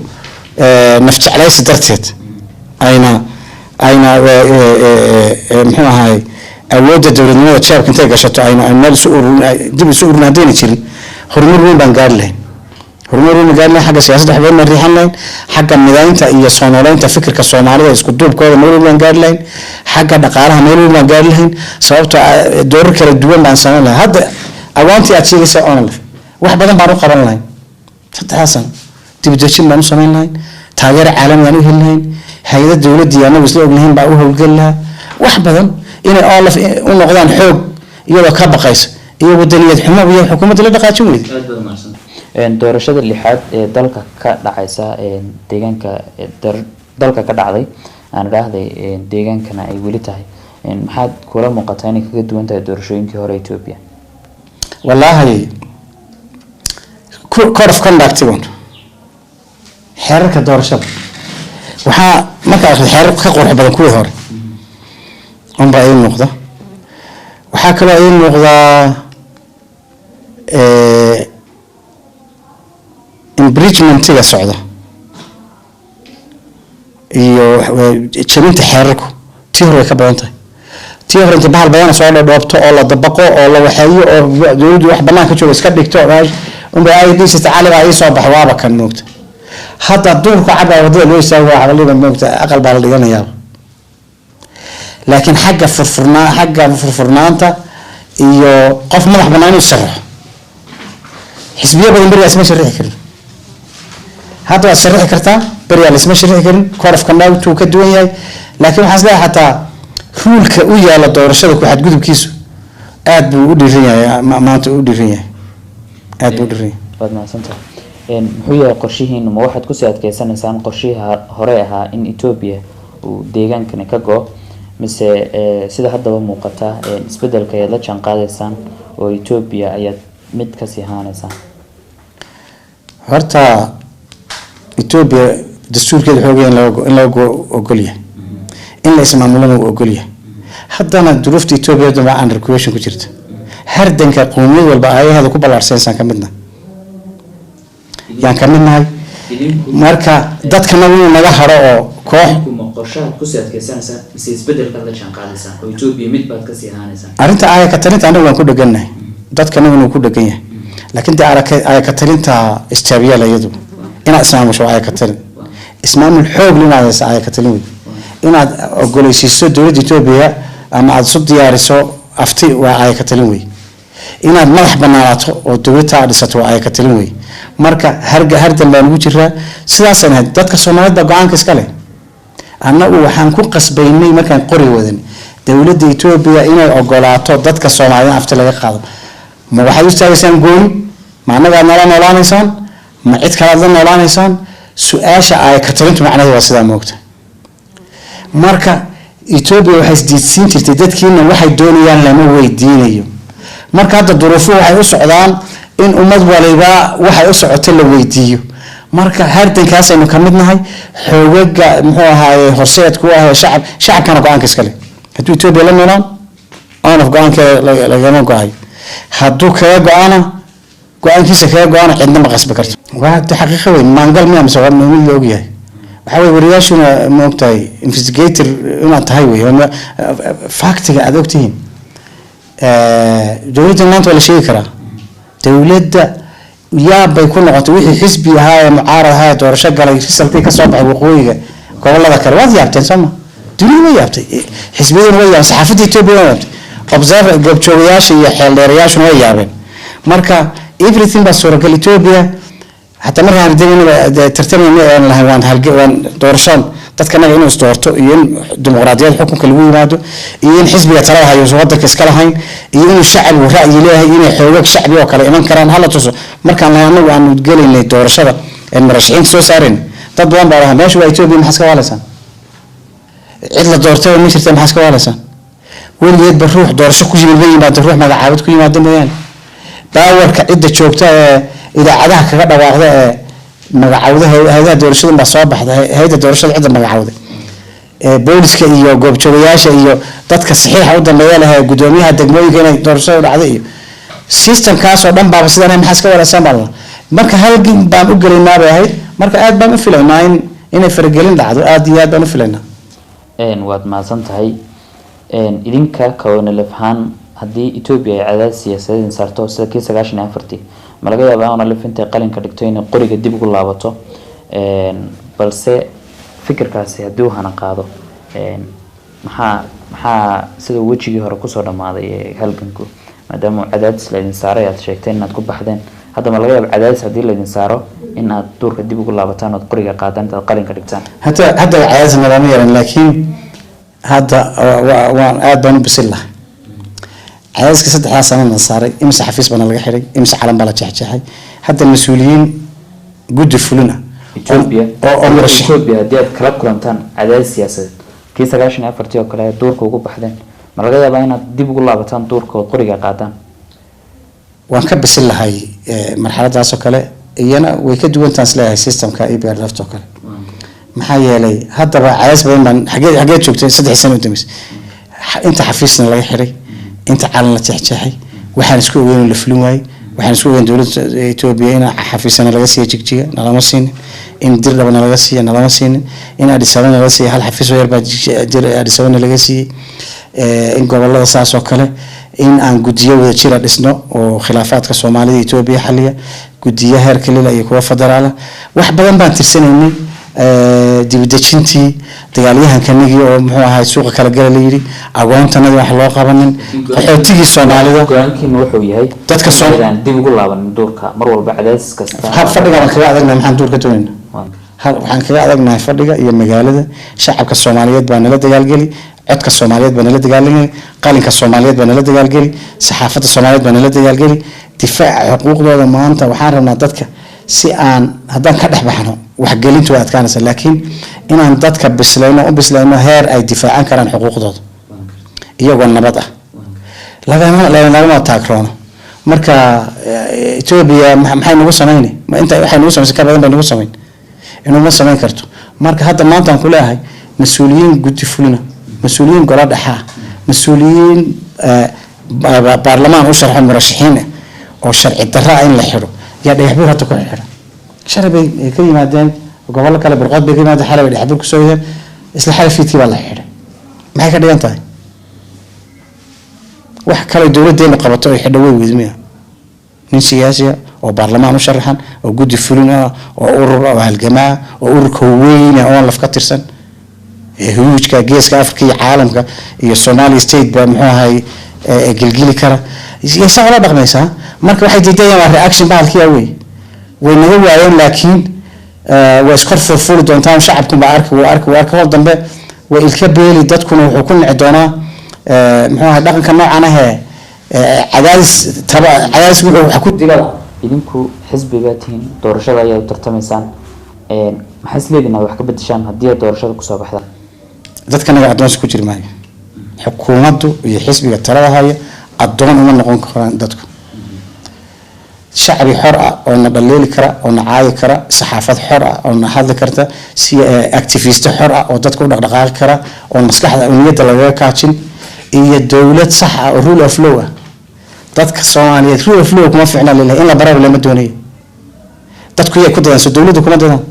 nafjeclaysi darteed ayna muxuu ahaay awoodda dowladnimada jeebka intay gashato ayna meel isu ururin, dib isu ururin haddayna jirin, horumar weyn baan gaari lahayn, horumar weyn baan gaari lahayn. Xagga siyaasadda wax badan baan riixan lahayn, xagga midaynta iyo soo nooleynta fikirka Soomaalida, isku duubkooda meel weyn baan gaari lahayn, xagga dhaqaalaha meel weyn baan gaari lahayn, sababtoo ah doorar kala duwan baan samayn lahayn. Hadda awaantii aad sheegaysa ONLF wax badan baan u qaban lahayn saddexdaa sano. Dibudejin baan u samayn lahayn, taageero caalami aan u heli lahayn, hay-ada dowladdii anagu isla ognahayn baa u howlgeli lahaa, wax badan inay ONLF u noqdaan xoog iyadoo ka baqaysa iyo wadaniyad xumo iyo xukuumadda la dhaqaajin weyda. Aad baad umahadsan. Doorashada lixaad ee dalka ka dhacaysa, deegaanka dalka ka dhacday aan idhaahday, deegaankana ay weli tahay, maxaad kula muuqataa inay kaga duwan tahay doorashooyinkii hore Ethiopia? Wallaahi, code of conduct one, xeerarka doorashada, waxaa marka akhri xeerar ka qurux badan kuwii hore unbaa ii muuqda. Waxaa kaloo ii muuqdaa infringement-iga socda iyo jebinta xeerarku tii hore way ka badan tahay. Tii hore inta bahal badana soo dhoodhoobto oo la dabaqo oo la waxeeyo oo dowladdu wax banaanka jooga iska dhigto unba ay dhiisata, cali baa ii soo baxay, waaba kan moogta. Hadda duurka cabaa wadada loo istaago, waa xabaliba moogta, aqal baa la dhiganayaa. Laakiin xagga furfurnaanta iyo qof madax banaan inuu sharaxo, xisbiyo badan berigaas ma sharixi karin, hadda waad sharixi kartaa. Berigaa laisma sharixi karin. Code of conduct wuu ka duwan yahay, laakiin waxaan isleeyahay xataa rule-ka u yaala doorashada ku xadgudubkiisu aad buu u dhiiran yahay, maanta u dhiiran yahay, aad buu u dhiiran yahay. Waad mahadsantahay. Muxuu yahay qorshihiinu? Ma waxaad kusii adkeysanaysaan qorshihii hore ahaa in Ethiopia uu deegaankani ka go, mise sida haddaba muuqata isbedelka ayaad la jaan qaadaysaan oo Ethiopia ayaad mid kasii ahaanaysaan? Horta Ethiopia dastuurkeeda xoogaya in laga ogol yahay, in la ismaamulana uu ogol yahay. Haddana duruufta Ethiopia hadda under question ku jirta, hardanka qowmiyad walba aayaheeda ku ballaarsansaan ka midna yaan ka mid nahay. Marka dadkana inuu naga haro oo koox Ma qorshahaad kusii adkeysanaysaan mise isbedelkaad la jaan qaadaysaan oo Ethiopia mid baad kasii ahaanaysaan? Arrinta aaya ka talinta anagu waan ku dhegannahay, dadkana inuu ku dhegan yahay, laakiin dee aaya ka talinta istaabiyaal iyadu inaad ismaamusho waa aaya ka talin. Ismaamul xoog leh inaad haysa aaya ka talin wey. Inaad ogoleysiiso dowladda Etoobiya ama aada isu diyaariso afti waa aaya ka talin wey. Inaad madax banaanaato oo dowladta aad dhisato waa aaya ka talin wey. Marka hardan baan ugu jiraa, sidaasaan ahayd. Dadka Soomaaliyeed baa go-aanka iska leh. Annagu waxaan ku qasbaynay markaan qori wadan dowladda Etoobiya inay ogolaato dadka Soomaaliyeed afti laga qaado. Ma waxaad u istaagaysaan gooni? Ma annagaad nala noolaanaysaan? Ma cid kalead la noolaanaysaan? Su-aasha aaya ka talintu macnaheedu waa sidaa, moogta. Marka Etoobiya waxay isdiidsiin jirtay dadkiina waxay doonayaan lama weydiinayo. Marka hadda duruufuhu waxay u socdaan in ummad waliba waxay u socoto la weydiiyo. Marka hardankaasaynu ka mid nahay, xoogaga muxuu ahaaye horseedku ah shacab, shacabkana go-aanka iskale. Hadduu Etoobiya la noolaan ONLF go-aankeeda lagama go-ayo, hadduu kaga go-ana go-aankiisa kaga go-ana, cidna ma qasbi karto. Waa de xaqiiqo weyn, maangal miya mise waa mid la ogyahay? Waxaa weye wariyaashuna ma ogtahay investigator inaad tahay wey fact-iga aad ogtihiin. Dowladda maanta waa la sheegi karaa. Dowladda yaabbay ku noqotay wixii xisbi ahaa ee mucaarad ahaa ee doorasho galay, result-ii kasoo baxay waqooyiga gobolada kale. Waad yaabteen sooma? Dunida way yaabtay, xisbiyaduna way yaabeen, saxaafadda Ethiopia way yaabtay, observer goobjoogayaasha iyo xeeldheerayaashuna way yaabeen. Marka everything baa suuragal. Ethiopia xataa markaan hardayna tartamayna aan lahayn waan halge waan doorashaan dadkanaga inuu isdoorto iyo in dimuqraadiyad xukunka lagu yimaado iyo in xisbiga talada hayo uusan wadanka iska lahayn iyo inuu shacbigu ra'yi leeyahay, inay xoogag shacbi oo kale iman karaan hala tuso. Markaan lahayn anagu aanu gelaynay doorashada een marashaxiinta soo saareen, Dad badan baa lahaa, "Meesha waa Etoobiya, maxaa iska waalaysaan? Cid la doortay ma jirta, maxaa iska waalaysaan?" Weligeedba ruux doorasho ku yimid ma yimaado, ruux magacaabid ku yimaado mooyaane. Powerka cidda joogta ee idaacadaha kaga dhawaaqda ee magacawda hay-adaha doorashada baa soo baxda, hay-adda doorashada cidda magacawday ee booliska iyo goobjoogayaasha iyo dadka saxiixa u dambeeya leh ee guddoomiyaha degmooyinka inay doorashada u dhacday iyo systemkaas oo dhan baaba sidan, maxaa iska walaysaan baa la. Marka halgan baan u gelaynaa bay ahayd. Marka aad baan u filaynaa in inay faragelin dhacdo, aad iyo aad baan u filaynaa. Waad mahadsan tahay. Idinka ka ONLF ahaan, haddii Etoobiya ay cadaadis siyaasadeed saarto sida kii 94-tii, ma laga yaabaa ONLF intay qalinka dhigto inay qoriga dib ugu laabato? Balse fikirkaasi haddii uu hana qaado, maxaa sida wejigii hore kusoo dhamaaday ee halganku, maadaama cadaadis laydin saaray aad sheegteen inaad ku baxdeen, hadda ma laga yaaba cadaadis haddii laydin saaro in aad duurka dib ugu laabataan ood qoriga qaadaan intaad qalinka dhigtaan? Hadda cadaadis nalama yaran, laakiin hadda waan aad baan u bisil lahay. Cadaadiska 3-daa sana na saaray, imise xafiis baana laga xidhay, imise calan baa la jeexjeexay. Hadda mas-uuliyiin guddi fulin ah Ethiopia oo murashax Ethiopia haddii aad kala kulantaan cadaadis siyaasadeed kii 94-tii oo kale duurka ugu baxdeen, ma laga yaabaa inaad dib ugu laabataan duurka ood qoriga qaadaan? Waan ka bisil lahay marxaladaas oo kale. Iyana way ka duwantaan isleeyahay systemka EPRDF oo kale. Maxaa yeelay, haddaba cadaadis badan baan xageed joogtay 3 sano u dambeysay, inta xafiisna laga xidhay, inta calan la jeexjeexay, waxaan isku ogeyn oo la fulin waayey. Waxaan isku ogeyn dowladda Etoobiya in xafiisana laga siiya Jigjiga, nalama siinin. In Dirdhaba nalaga siiya, nalama siinin. In Addis Ababa nalaga siiya, hal xafiis oo yar baa Addis Ababa nalaga siiyey. In gobolada saas oo kale, in aan guddiyo wada jira dhisno oo khilaafaadka Soomaalida Etoobiya xaliya, guddiyo heer kalila iyo kuwa federaala, wax badan baan tirsanaynay. Dibudejintii dagaalyahankanagii oo muxuu ahay suuqa kala gala la yidhi, agoontanadii wax loo qabanin, qaxootigii Soomaalida. Go-aankiinu wuxuu yahay Dadka inaan dib ugu laabanin duurka mar walba cadaadis kasta? Hab fadhiga baan kaga adagnahay. Maxaan duurka doonayna? Waxaan kaga adagnahay fadhiga iyo magaalada. Shacabka Soomaaliyeed baa nala dagaalgeli, codka Soomaaliyeed baa nala dagaalgeli, qalinka Soomaaliyeed baa nala dagaalgeli, saxaafadda Soomaaliyeed baa nala dagaalgeli, difaaca xuquuqdooda. Maanta waxaan rabnaa dadka si aan haddaan ka dhex baxno, waxgelintu way adkaanaysa, laakiin inaan dadka bislayno, u bislayno heer ay difaacan karaan xuquuqdooda iyagoo nabad ah, lagama taagroono. Marka Etoobiya maxay nagu samayni? Ma inta waxay nagu samaysay ka badan bay nagu samayn? Inuma samayn karto. Marka hadda maantaan ku leeyahay, mas-uuliyiin guddi fulina, mas-uuliyiin golo dhexa ah, mas-uuliyiin baarlamaan u sharxo, murashaxiin ah oo sharci darro ah in la xidho yaa Dhagaxbuur hadda ku xidhan. Shalay bay ka yimaadeen gobollo kale, Burqood bay ka yimaadeen, xalay bay Dhagaxbuur kusoo yideen, isla xalay fiidkii baa la xidhay. Maxay ka dhigan tahay? Wax kale dowladeenu qabato ay xidho way weydmiya? Nin siyaasi ah oo baarlamaan u sharaxan oo guddi fulin ah oo urur ah oo halgamaa oo ururka weyna ONLF ka tirsan ee huujka Geeska Afrika iyo caalamka iyo Somali State ba muxuu ahay gilgili kara, saa ula dhaqmaysaa. Marka waxay diidayaan waa reaction bahalkiya wey. Way naga waayeen, laakiin way iskor furfuri doontaan. Shacabku baa arki, wuu arki, wuu arki. Hol dambe way ilka beeli. Dadkuna wuxuu ku nici doonaa muxuu ahay dhaqanka noocan ahee cadaadis taba cadaadis wuxuu wax ku dila. Idinku xisbi baa tihiin, doorashada ayaad u tartamaysaan. Maxaa is leedihin aad wax ka bedeshaan haddii aad doorashada kusoo baxdaan? Dadka naga addoonsi ku jiri maayo. Xukuumaddu iyo xisbiga talada haya addoon uma noqon karaan dadku. Shacbi xor ah oo na dhaliili kara oo na caayi kara, saxaafad xor ah oo na hadli karta, si activist xor ah oo dadka u dhaqdhaqaaqi kara oo maskaxda niyadda lagaga kaajin, iyo dowlad sax ah oo rule of law ah. Dadka Soomaaliyeed rule of law kuma ficna lilahi, in la baraba lama doonayo. Dadku yay ku dayaan? Soo dowladda kuma daydaan?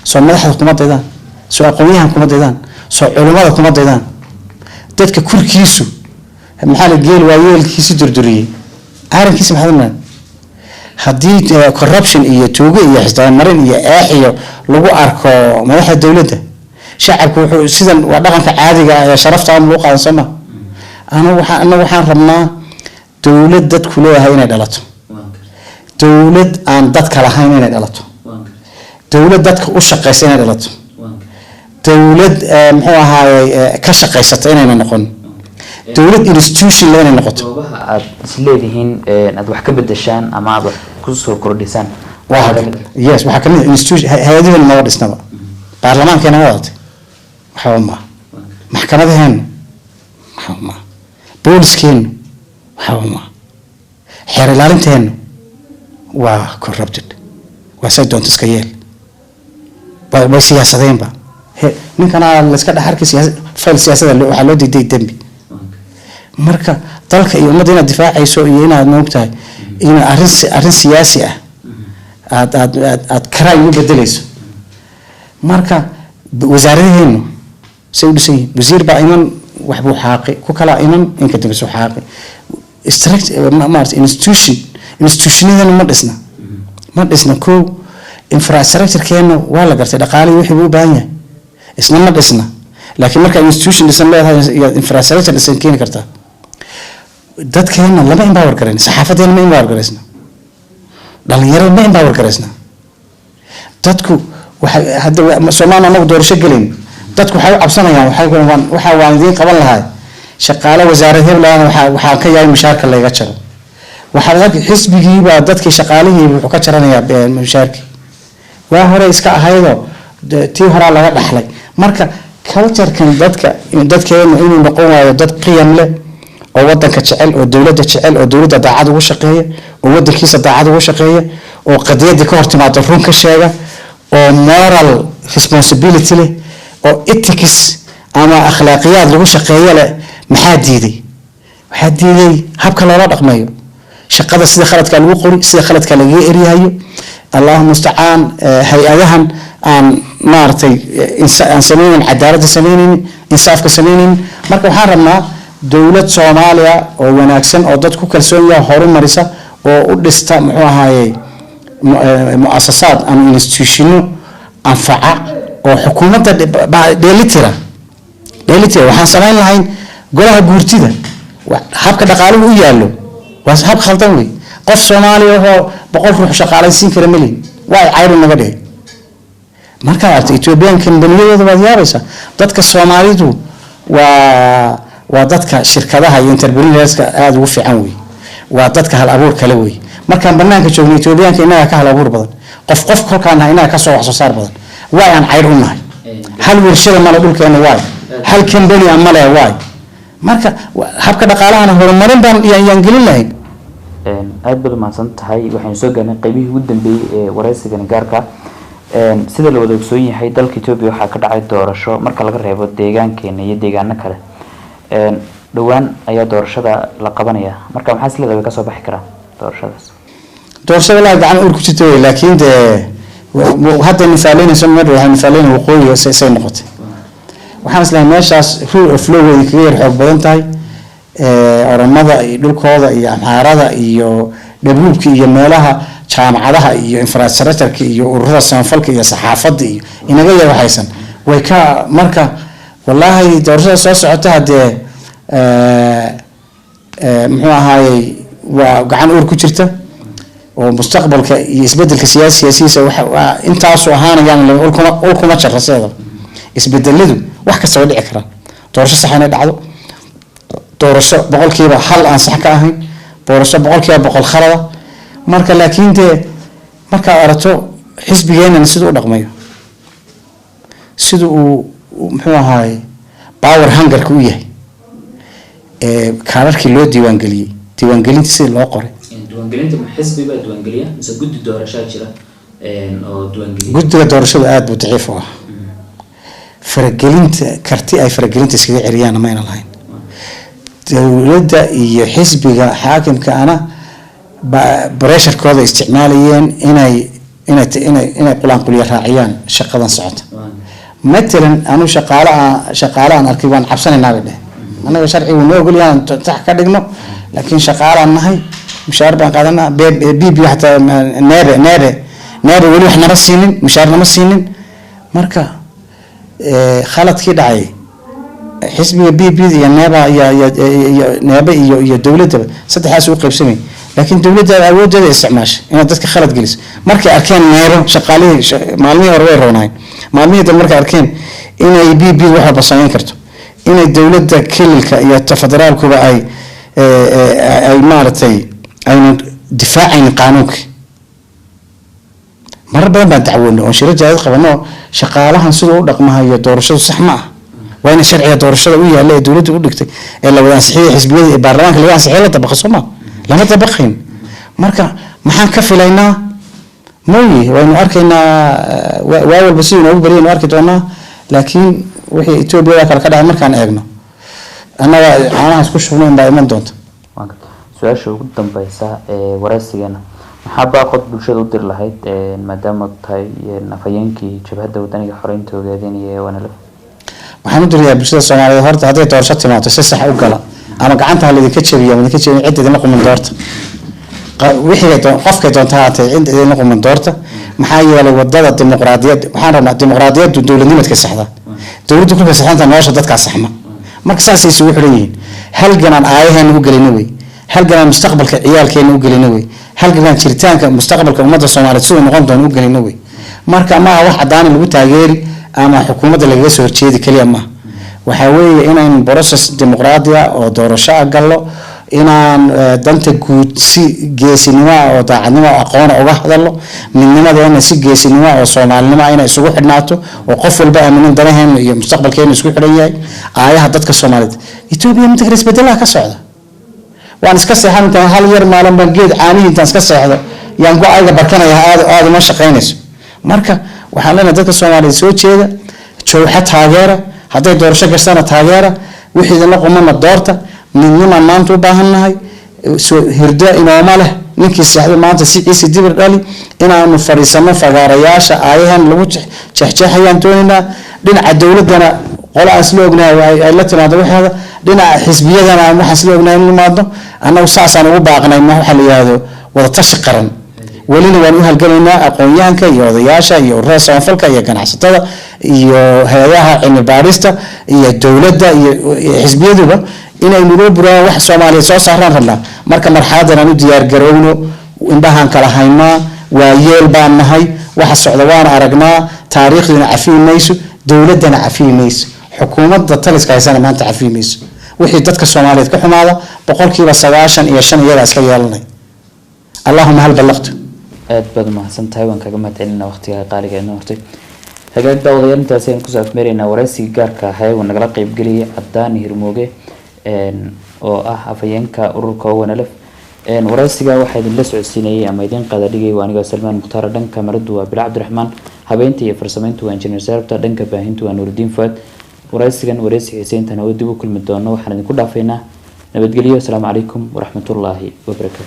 Soo madaxda kuma daydaan? Soo aqoon-yahan kuma daydaan? Soo culimada kuma daydaan? Dadka kurkiisu maxaa la geel waa yeelkiisi durduriyey arrinkiisa. Maxaad u haddii corruption iyo tuugo iyo xisdabamarin iyo eex iyo lagu arko madaxda dowladda, shacabku wuxuu sidan waa dhaqanka caadiga ah ee sharafta aan lagu qaadan. Soo ma anagu waxaan anagu waxaan rabnaa dowlad dadku leeyahay inay dhalato, dowlad aan dadka lahayn inay dhalato, dowlad dadka u shaqeysa inay dhalato, dowlad muxuu ahaayey ka shaqeysata inayna noqon, dowlad institution le inay noqoto. Goobaha aad isleedihiin aad wax ka bedeshaan ama aad wax kusoo kordhisaan? Yes, waxaa kamid ah institution hay-adaheena maba dhisnaba. Baarlamaankeena ma wadatay? Waxba maaha. Maxkamadaheenu waxba maaha. Booliskeennu waxba maaha. Xeer ilaalinteenu waa corrupted, waa say doonto iska yeel, way siyaasadeenba. Ninkana layska dhex arkay fayl siyaasada waxaa loo diiday dembi. Marka dalka iyo ummadda inaad difaacayso iyo inaad moogtahay in arrin siyaasi ah aad crime u bedelayso. Marka wasaaradaheenu say u dhisan yihiin, wasiir baa iman, waxbuu xaaqi, ku kalaa iman, inka dambeysuu xaaqi. Maarata institutionadeenu ma dhisna, ma dhisna. Ko infrastructurekeena waa la gartay, dhaqaalihii wixii buu u baahan yahay isna ma dhisna, laakiin markaa institution dhisan leedahay iyo infrastructure dhisan keeni kartaa. Dadkeena lama empower garayn, saxaafadeena ma empower garaysna, dhalinyarada ma empower garaysna. Dadku waxay hadda Soomaali anagu doorasho gelayn, dadku waxay u cabsanayaan, waxay ku waan waxa waan idiin qaban lahaa shaqaale wasaarad hebland, waxaan ka yahay mushaarka layga jaro. Waxaa arki xisbigiibaa dadkii shaqaalihii wuxuu ka jaranayaa mushaarkii. Waa hore iska ahaydoo tii horaa laga dhaxlay. Marka culturekan dadka, dadkeenu inuu noqon waayo dad qiyam leh oo wadanka jecel oo dowladda jecel oo dowladda daacad ugu shaqeeya oo wadankiisa daacad ugu shaqeeya oo qadiyadii ka hor timaado run ka sheega oo moral responsibility leh oo ethics ama akhlaaqiyaad lagu shaqeeyo leh. Maxaa diiday? Waxaa diiday habka loola dhaqmayo shaqada, sida khaladka lagu qori, sida khaladka lagaga eryahayo. Allahu mustacaan. Hay-adahan aan maaragtay aan sameynaynin cadaaladda, sameynaynin insaafka, sameynaynin. Marka waxaan rabnaa dowlad Soomaaliya oo wanaagsan oo dad ku kalsoon yahay, horumarisa oo u dhista, muxuu ahaayey, muasasaad ama institutiono anfaca oo xukuumadda dheelitira, dheelitira. Waxaan samayn lahayn golaha guurtida. Habka dhaqaaluhu u yaallo waa hab khaldan wey. Qof Soomaaliya ahoo 100 ruux shaqaalaysiin kara ma lihin. Waa cayru naga dhigay. Markaad aragto Ethiopian kambaniyadooda waad yaabaysaa. Dadka Soomaalidu waa dadka shirkadaha iyo entrepreneurska aada ugu fiican wey, waa dadka hal abuur kale wey. Markaan banaanka joogno Ethiopianka innaga ka hal abuur badan, qof qof kolkaan nahay innaga kasoo wax soo saar badan. Waay aan cayr u nahay? Hal warshada male dhulkeena, waay hal company a male, waay. Marka habka dhaqaalahana horumarin baan yaan gelin lahayn. Aad baad umahadsan tahay. Waxaynu soo gaarnay qeybihii ugu dambeeyey ee wareysigani gaarka. Sida la wada ogsoon yahay, dalka Etoobiya waxaa ka dhacay doorasho, marka laga reebo deegaankeena iyo deegaano kale. Dhowaan ayaa doorashada la qabanaya. Marka maxaa isleedahay way kasoo baxi karaa doorashadaas? Doorashada walaahi gacan uur ku jirta wey, laakiin dee hadda nifaaleynayso mar waxay nifaaleyn waqooyiga say noqotay. Waxaan islahay meeshaas rule of law way kaga yar xoog badan tahay, Oromada iyo dhulkooda iyo Amxaarada iyo Dhabuubka iyo meelaha jaamacadaha iyo infrastructureka iyo ururada samafalka iyo saxaafadda iyo inaga yar waxaysan way ka. Marka wallaahi doorashada soo socota haddee muxuu ahaayey, waa gacan uur ku jirta oo mustaqbalka iyo isbedelka siyaasiisa waxa intaasu ahaanayaan ulkuma jara. Sideedaba isbedeladu wax kasta way dhici karaan: doorasho sax inay dhacdo, doorasho 1% aan sax ka ahayn, doorasho 100% khalada. Marka laakiin dee markaad aragto xisbigeenan siduu u dhaqmayo, sida uu muxuu ahaay power hungerka u yahay, kaararkii loo diiwaangeliyey, diiwaangelinta sidii loo qoray. Diiwaangelinta ma xisbi baa diiwaangeliya mise guddi doorashaa jira oo diiwaangeliya? Guddiga doorashada aada buu daciif u ah. Faragelinta karti ay faragelinta iskaga celiyaan mayna lahayn. Dowladda iyo xisbiga xaakimka ana pressurekooda isticmaalayeen inay qulaanqulyo raaciyaan shaqadan socota. Matalan anu shaqaale shaqaale aan arkay, waan cabsanaynaa bay dheh. Anaga sharcigu noo ogolyahay aan sax ka dhigno, laakiin shaqaalaan nahay, mushaar baan qaadanaa. B B xataa neebe weli wax nama siinin, mushaar nama siinin. Marka khaladkii dhacay xisbiga B B iyo neeba iyo neebe iyo dowladdaba saddexdaas u qaybsamay, laakiin dowladda awooddeeda isticmaashay inaad dadka khalad geliso. Markay arkeen neebo shaqaalihii maalmihii hore way roonaayeen, maalmihii dambe markay arkeen inay B B wax walba samayn karto, inay dowladda kililka iyo ta federaalkuba ay maaragtay aynu difaacaynin qaanuunka. Marar badan baan dacwoonay oon shiro jaadid qabano. Shaqaalahan siduu u dhaqmahayo doorashadu sax ma ah. Waa in sharciga doorashada u yaalla ee dowladda u dhigtay ee la wada ansixiyay, xisbiyada ee baarlamaanka laga ansixiyay, la dabaqa. Soo ma lama dabaqayn? Marka maxaan ka filaynaa? Mooye waynu arkaynaa, waa walba siduu inoogu baryaynu arki doonaa. Laakiin wixii Etoobiya kale ka dhacay markaan eegno, annaga caanaha isku shubnay baa iman doonta. Su-aasha ugu dambeysa ee wareysigeena: maxaa baaqod bulshada u diri lahayd, maadaama tahay afhayeenkii Jabhadda Wadaniga Xoreynta Ogaadeenaya ee ONLF? Waxaan u dirayaa bulshada Soomaaliyeed: horta hadday doorasho timaado, si sax u gala, ama gacanta ha laidinka jabiyo ama idinka jabiyo, cid idinla quman doorta. Wixii qofkay doonta haatee, cid idinla quman doorta. Maxaa yeelay wadada dimuqraadiyad waxaan rabnaa. Dimuqraadiyaddu dowladnimadka saxda, dowladdu kolkay saxanta nolosha dadkaa saxma. Marka saasay isugu xidhan yihiin. Halganaan aayaheena u gelina wey, halganaan mustaqbalka ciyaalkeena u gelina wey, halganaan jiritaanka mustaqbalka ummadda Soomaaliyeed siduu noqon doono u gelina wey. Marka maaha wax caddaani lagu taageeri ama xukuumadda lagaga soo horjeedi keliya maaha. Waxaa weeye inaynu process dimuqraadi ah oo doorasho ah gallo, inaan danta guud si geesinimo ah oo daacadnimo oo aqoona uga hadallo, midnimadeena si geesinimo ah oo soomaalinimo ah inay isugu xidhnaato, oo qof walba aaminin danaheena iyo mustaqbalkeena isku xidhan yahay aayaha dadka Soomaaliyeed. Etoobiya midda kale isbedelaha ka socda, waan iska seexan intaan hal yar maalin baan geed caanihii intaan iska seexdo yaan go-ayga barkanaya. Aada aada uma shaqaynayso. Marka waxaan leenahay dadka Soomaaliyeed: soo jeeda, jowxa taageera, hadday doorasho gashana taageera, wixii idinla qumana doorta. Midnimaan maanta u baahannahay. Soo hirdo inooma leh ninkii seexday maanta si Ciise Dibir dhali. Inaanu fadhiisano fagaarayaasha aayahan lagu jeexjeexayaan doonaynaa. Dhinaca dowladdana qolo aan isla ognahay ay la timaado waxeeda, dhinaca xisbiyadana aan waxaan isla ognahay in nimaadno. Annagu saasaan ugu baaqnay. Ma waxa la yidhaahdo wadatashi qaran, welina waan u halgamaynaa. Aqoon-yahanka iyo odayaasha iyo ururada samafalka iyo ganacsatada iyo hay-adaha cilmi baadhista iyo dowladda iyo xisbiyaduba inay naloo buraan wax Soomaaliyeed soo saaraan rabnaa. Marka marxaladan aan u diyaar garowno. Indhahaan kala haynaa, waa yeel baan nahay, waxa socda waan aragnaa. Taariikhduna cafiyi mayso, dowladdana cafiyi mayso, xukuumadda taliska haysana maanta cafiyi mayso. Wixii dadka Soomaaliyeed ka xumaada 95% iyagaa iska yeelanay. Allahuma hal ballaqtu. Aad baad umahadsan tahay, waan kaga mahad celinaa waqtiga qaaliga inoo hortay. Hagaag daawadayaal, intaasi ayaan kusoo afmeeraynaa wareysigii gaarka ahaa ee uu nagala qeybgeliyay Cadaani Hirmooge oo ah afhayeenka ururka ONLF. Wareysiga waxaa idinla socodsiinayay ama idin qadadhigay waa anigoo Salmaan Mukhtaar. Dhanka kamaradu waa Bila Cabdiraxmaan, habeynta iyo farsameyntu waa Injineer Saarabta, dhanka baahintu waa Nuuridiin Fuad. Wareysigan wareysi xiiseyntan oo dib u kulmi doono, waxaan idinku dhaafaynaa nabadgelyo. Asalaamu calaykum waraxmatullaahi wabarakaatu.